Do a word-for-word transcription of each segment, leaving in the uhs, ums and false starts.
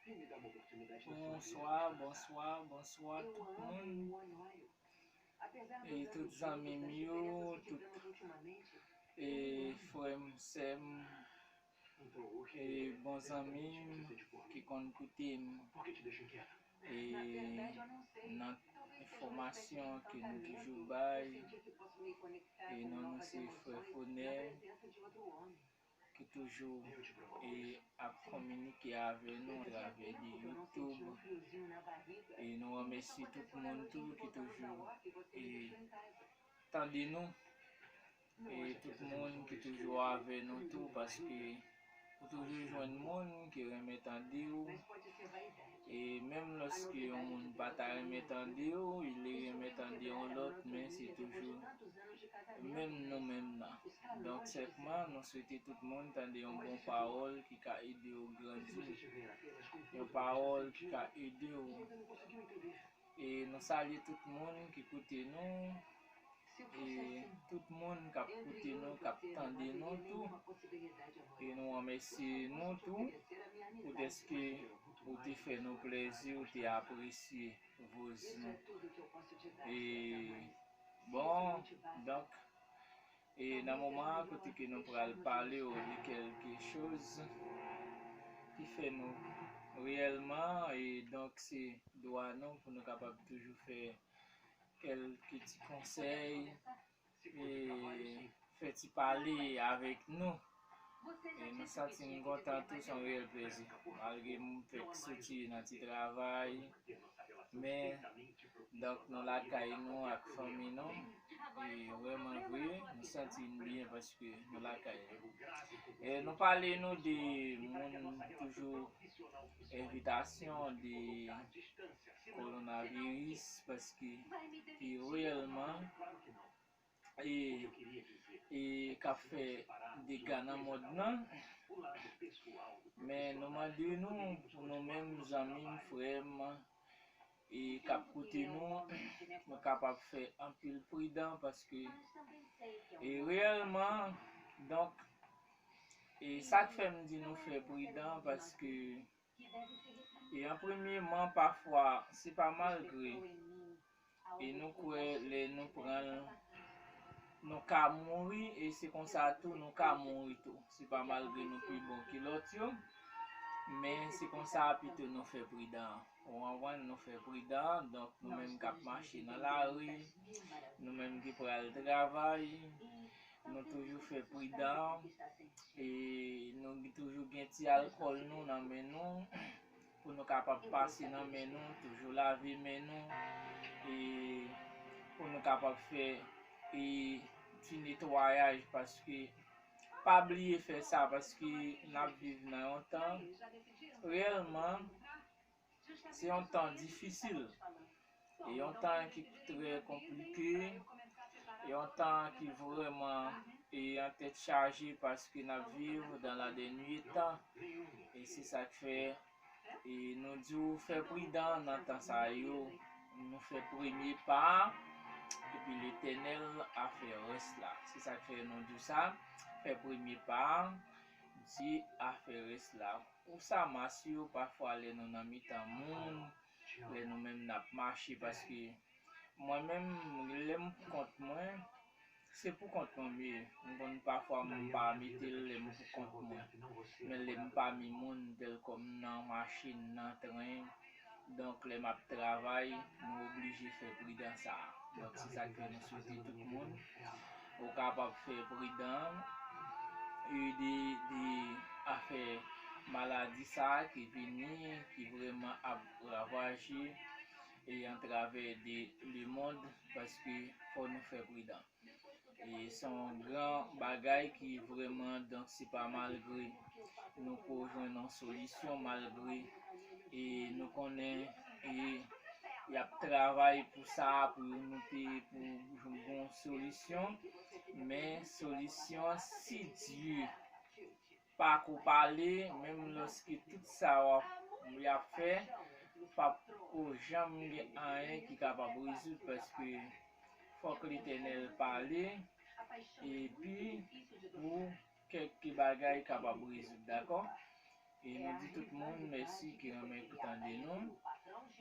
Bonswa, bonswa, bonswa tout moun. E tout zanmi m yo, tout e frè m, sè m, e bon zanmi m ki konn koute m. E nan enfòmasyon ke nou toujou bay, e non nou se frè Fonè ki toujou e ap kominike avè nou atravè de YouTube. E nou remèsye tout moun tou ki toujou e tande nou. E tout moun ki toujou avè nou tou, paske ou toujou jwenn moun ki renmen tande w. E menm lòske yon moun pa ta renmen tande w, li renmen tande yon lòt, men se toujou menm nou menm nan. Donk, sèlman, nou swete tout moun tande yon bon pawòl ki ka ede w grandi, yon pawòl ki ka ede w. E nou salye tout moun ki koute nou, e tout moun k ap koute nou, k ap tande nou tou. E nou remèsye nou tou, poutèske ou te fè nou plèzi, ou te apresye voice nou. E bon, donk, e nan moman an, kote ke nou pral pale w de kèlke choz ki fè nou reyèlman, e donk se dwa nou pou nou kapab toujou fè kèlke ti konsèy, e fè ti pale avèk nou. E nou santi n kontan tou, se yon reyèl plezi. Malgre m fèk soti nan ti travay, men, donk, nou lakay nou ak fanmi nou. E vrèman vre, nou santi n byen paske nou lakay nou. E nou pale nou de moun toujou envitasyon de kowonaviris, paske e reyèlman e, e k ap fè dega nan mond nan. Men nou mande nou, pou nou menm, zanmi m, frè m, e k ap koute nou, nou kapab fè anpil pridan, paske e reyèlman, donk, e sa k fè m di nou fè pridan, paske e an premyeman, pafwa, se pa malgre e nou kwè lè nou pran l, nou ka mouri, e se konsa tou nou ka mouri tou. Se pa malgre nou pi bon ke lòt yo, men se konsa pito nou fè pridan. Ou konprann, nou fè pridan, donk nou menm k ap mache nan lari, nou menm ki pral travay, nou toujou fè pridan, e nou toujou gen ti alkòl nou nan men nou, pou nou kapab pase nan men nou, toujou lave men nou, e pou nou kapab fè, e ti netwayaj, paske pa bliye fè sa, paske n ap viv nan yon tan, reyèlman, se yon tan difisil, e yon tan ki trè konplike, e yon tan ki vrèman, e an tèt chaje, paske n ap viv dans la dernier temps, e se sa k fè, e nou di w fè pridan nan tan sa yo, nou fè premye pa a, epi Letènèl a fè rès la. Se sa k fè nou di w sa, fè premye pa a, Dye a fè rès la. Pou sa mas yo, pafwa lè nou nan mitan moun, lè nou menm n ap mache, paske mwen menm, lè m pou kont mwen, se pou kont mwen m ye. M konn pafwa m pa mete l lè m pou kont mwen. Men lè m pami moun, tèlkòm nan machin, nan tren, donk lè m ap travay, nou oblije fè pridan sa a. Donk se sa k fè nou swete tout moun ou kapab fè pridan, e de, de afè maladi sa a ki vini, ki vrèman ap ravaje e antravè de lemonn, paske fò nou fè pridan. E se yon gran bagay ki vrèman, donk se pa malgre nou ko jwenn yon solisyon, malgre e nou konnen e y ap travay pou sa, pou nou te, pou jwenn yon solisyon, men solisyon an, si Dye pa ko pale, menm lòske tout sa w ap, y ap fè, p ap ko janm gen anyen ki kapab rezoud, paske fòk Letènèl pale, epi pou kèk bagay kapab rezoud, dakò? E nou di tout moun mèsi ki renmen tande nou.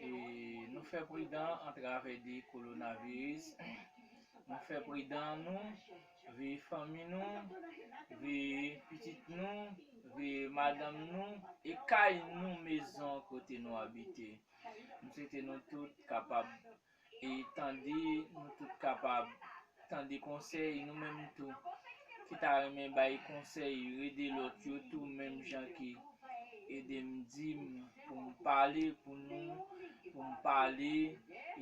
E nou fè pridan atravè de kowonaviris. Nou fè pridan nou, veye fanmi nou, veye pitit nou, veye madanm nou, e kay nou, mezon kote nou abite. M swete nou tout kapab e tande, nou tout kapab tande konsèy, nou menm tou ki ta renmen bay konsèy, ede lòt yo tou, menm jan ki ede m di m pou m pale pou nou, pou m pale,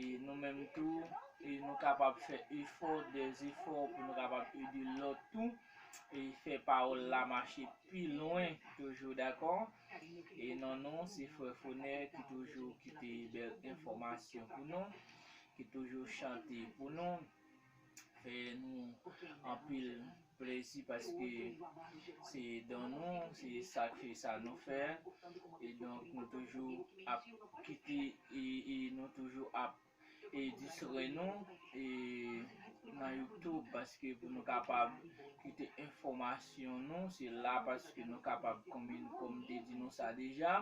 e nou menm tou, e nou kapab fè efò, dè efò pou nou kapab ede lòt tou, e fè pawòl la mache pi lwen toujou, dakò? E non, non, se frè Fonè ki toujou kite bèl enfòmasyon pou nou, ki toujou chante pou nou, fè nou anpil plezi paske se don nou, se sa k fè sa nou fè. E donk, nou toujou ap kite e, e nou toujou ap e distrè nou e nan YouTube paske pou nou kapab kite enfòmasyon nou, se la paske nou kapab konbin, kòm m te di nou sa deja,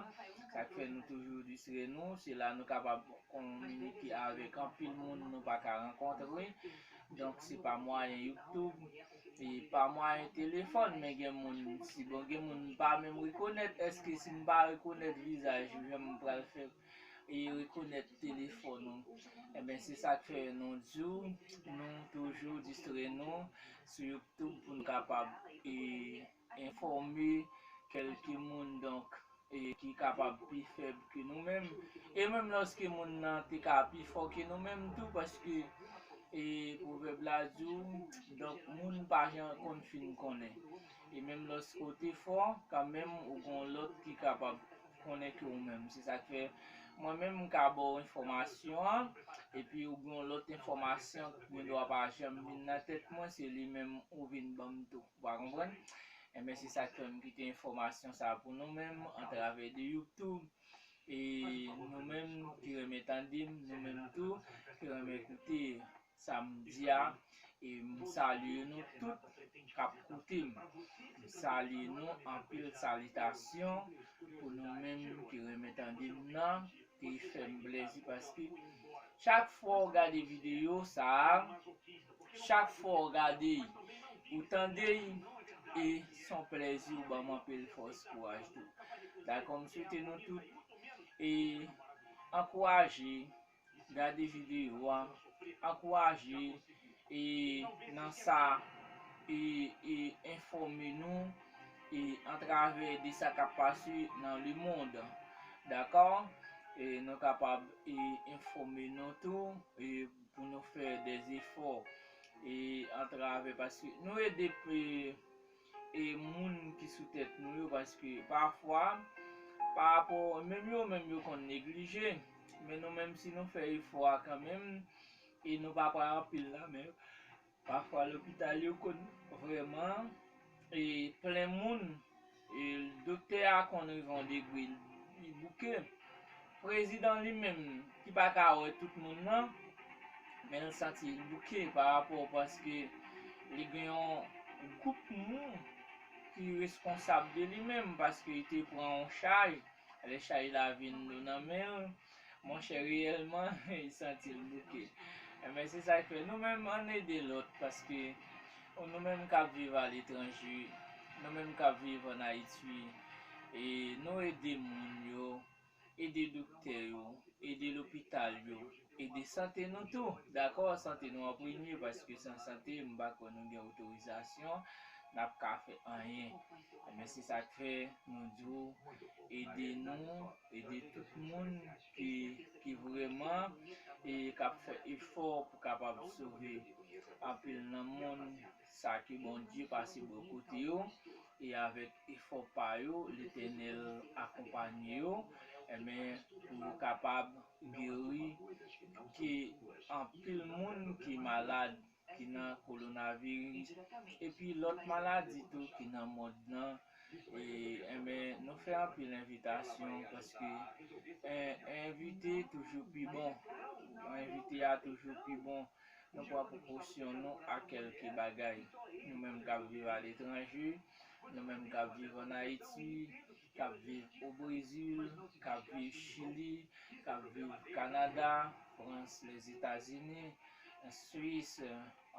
sa k fè nou toujou distrè nou, se la nou kapab kominike avèk anpil moun nou pa ka rankontre. Donk, se pa mwayen YouTube, e pa mwayen telefòn, men gen moun, si bon, gen moun m pa menm rekonèt, èske si m pa rekonèt vizaj ou, jan m pral fè e rekonèt telefòn ou? Enben, se sa k fè nou di w, nou toujou distrè nou sou YouTube pou n kapab e enfòme kèlke moun, donk, e ki kapab pi fèb ke nou menm. E menm lòske moun nan te ka pi fò ke nou menm tou, paske e pwovèb la di w, donk, moun pa jan konn fin konnen. E menm lòske w te fò, kanmenm ou gon lòt ki kapab konnen ke ou menm. Se sa k fè mwen menm m ka ba w enfòmasyon an, epi ou gon lòt enfòmasyon ki gen dwa pa janm vin nan tèt mwen, se li menm ou vin ban m tou. Ou pa konprann? Enben, se sa k fè m kite enfòmasyon sa a pou nou menm, atravè de YouTube. E nou menm ki renmen tande m, nou menm tou ki renmen koute sa m di a, e m salye nou tout k ap koute m. M salye nou, anpil salitasyon pou nou menm ki renmen tande m nan, ki fè m plezi paske chak fwa w gade videyo sa a, chak fwa w gade, ou tande, e se yon plezi, ou ban m anpil fòs, kouraj tou. Dakò, m swete nou tout e ankouraje, gade videyo a, ankouraje e nan sa, e e enfòme nou e atravè de sa k ap pase nan lemonn. Dakò? E nou kapab e enfòme nou tou e pou nou fè dè efò e atravè, paske nou ede pe e moun ki sou tèt nou yo, paske pafwa, pa rapò, menm yo menm yo konn neglije, men nou menm si nou fè efò a kanmenm, e nou pa pran anpil la, men pafwa lopital yo konn vrèman e plen moun, e doktè a konn rive yon degre, li bouke. Prezidan li menm, ki pa ka wè tout moun nan, men l santi l bouke pa rapò paske li gen yon gwoup moun ki reskonsab de li menm, paske li te pran yon chaj, lè chaj la vin dou nan men l, monchè, reyèlman, li santi l bouke. Enben, se sa k fè nou menm, ann ede lòt, paske nou menm k ap viv aletranje, nou menm k ap viv ann Ayiti, e nou ede moun yo, ede doktè yo, ede lopital yo, ede sante nou tou. Dakò, sante nou an premye, paske san sante, m pa kwè nou gen otorizasyon, n ap ka fè anyen. Men se sa k fè nou di w, ede nou, ede tout moun ki, ki vrèman, e k ap fè efò pou kapab sove anpil nan moun sa ke Bondye pase bò kote yo, e avèk efò pa yo, Letènèl akonpanye yo, enben, pou yo kapab geri ke anpil moun ki malad, ki nan kowonaviris, epi lòt maladi tou ki nan mond lan. E, enben, nou fè anpil envitasyon, paske en, envite toujou pi bon. Envite a toujou pi bon. Nou pran prekosyon nou a kèlke bagay. Nou menm k ap viv aletranje, Nou menm k ap viv ann Ayiti, k ap viv o Brezil, k ap viv Chili, k ap viv Kanada, Frans, Lèzetazini, Swis,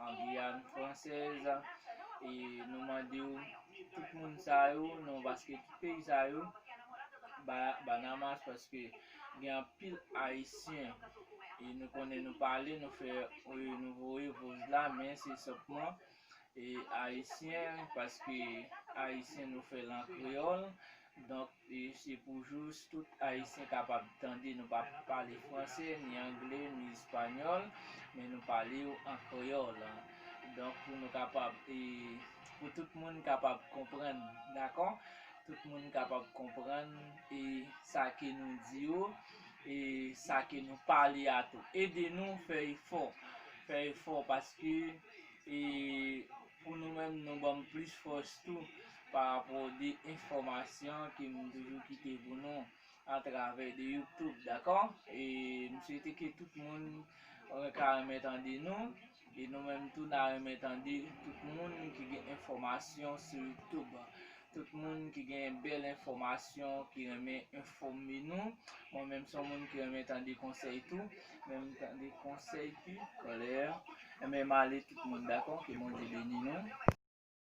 an Giyàn Fransèz. E nou mande w, tout moun sa yo, non, paske tout peyi sa yo, ba, Banamas, paske gen anpil Ayisyen. E nou konnen nou pale, nou fè, e nou voye voz la, men se senpman e Ayisyen, paske Ayisyen nou fè l an kreyòl. Donk, e se pou jis tout Ayisyen kapab tande. Nou pa pale fransè, ni angle, ni espanyòl, men nou pale yo an kreyòl. Donk, pou nou kapab, e pou tout moun kapab konprann, dakò? Tout moun kapab konprann e sa ke nou di yo, e sa ke nou pale a tou. Ede nou fè efò. Fè efò paske e pou nou menm, nou ban m plis fòs tou pa rapò de enfòmasyon ke m toujou kite pou nou atravè de YouTube, dakò? E m swete ke tout moun, e, ka renmen tande nou, e nou menm tou n a renmen tande tout moun ki gen enfòmasyon sou YouTube. Tout moun ki gen bèl enfòmasyon, ki renmen enfòme nou. Mwen menm se yon moun ki renmen tande konsèy tou, renmen tande konsèy pi klè. Enben, m ale tout moun, dakò? Ke Bondye beni nou.